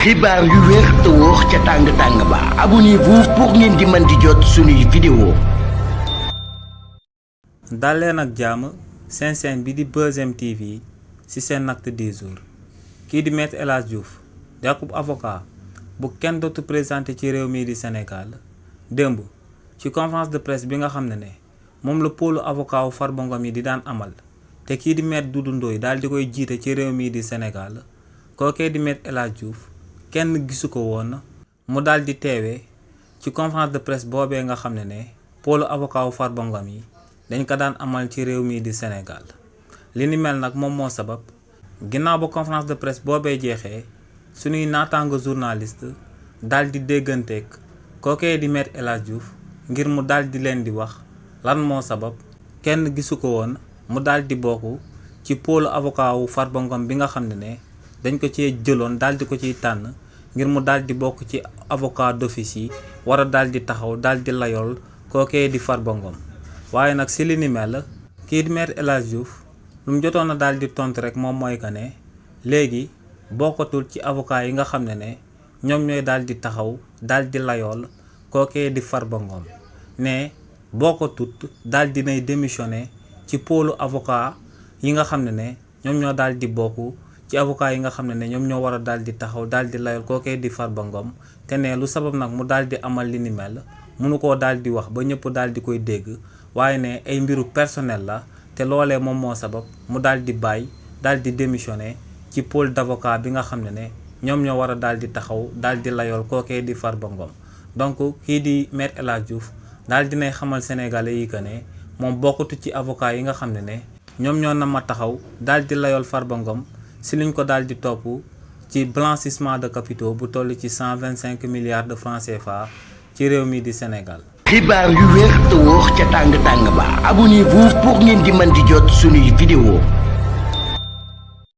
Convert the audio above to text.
xibaar yu wér te wóor ca tàng-tàng ba abonnez-vous pour ngeen di mën di jot suñuy vidéo. dal leen ak jàmm seen chaîne bi di Buzz M TV ci seen acte du jour. kii di Maître El Hadji Diouf di akub avocat bu kenn dootu présenté ci réew mii di Sénégal démb ci conférence de presse bi nga xam ne moom la pôlu avocat wu Farba Ngom yi di daan amal te kii di Maître Doudou Ndoye daal di koy jiite ci réew mii di Sénégal kookee di Maître El Hadji Diouf kenn gisu ko woon mu daal di teewee ci conférence de presse boobee nga xam ne pôlu avocat wu Farba Ngom yi dañ ko daan amal ci réew mii di Sénégal li ni mel nag moom moo sabab ginnaaw ba conférence de presse boobee jeexee suñuy naataango journaliste daal di dégganteeg kookee di Maître El Hadji Diouf ngir mu daal di leen di wax lan moo sabab kenn gisu ko woon mu daal di bokk ci pôlu avocat wu Farba Ngom bi nga xam ne dañ ko cee jëloon daal di ko ciy tànn ngir mu daal di bokk ci avocat d'office yi war a daal di taxaw daal di layool kookee di Farba Ngom waaye nag si li ni mel kii di Maître El Hadji Diouf lu mu jotoon a daal di tontu rek moom mooy que ne léegi bokkatul ci avocat yi nga xam ne ñoom ñooy daal di taxaw daal di layool kookee di Farba Ngom ne bokkatut daal di nay démissionné ci pôlu avocat yi nga xam ne ñoom ñoo daal di bokk ci avocat yi nga xam ne ñoom ñoo war a daal di taxaw daal di layool kookee di Farba Ngom te ne lu sabab nag mu daal di amal li ni mel mënu koo daal di wax ba ñëpp daal di koy dégg waaye ne ay mbiru personnel la te loolee moom moo sabab mu daal di bàyyi daal di démissionné ci pôle d'avocat bi nga xam ne ñoom ñoo war a daal di taxaw daal di layool kookee di Farba Ngom donc kii di Maître El Hadji Diouf daal dinay xamal sénégalais yi que ne moom bokkatu ci avocat yi nga xam ne ñoom ñoo na ma taxaw daal di layool Farba Ngom si liñ ko daal di topp ci blanchissement de capitaux bu toll ci 125 milliards de francs CFA ci réew mi di Sénégal. xibaar yu wér te wóor ca tàng-tàng ba abonnez-vous pour ngeen di mën di jot suñuy vidéo.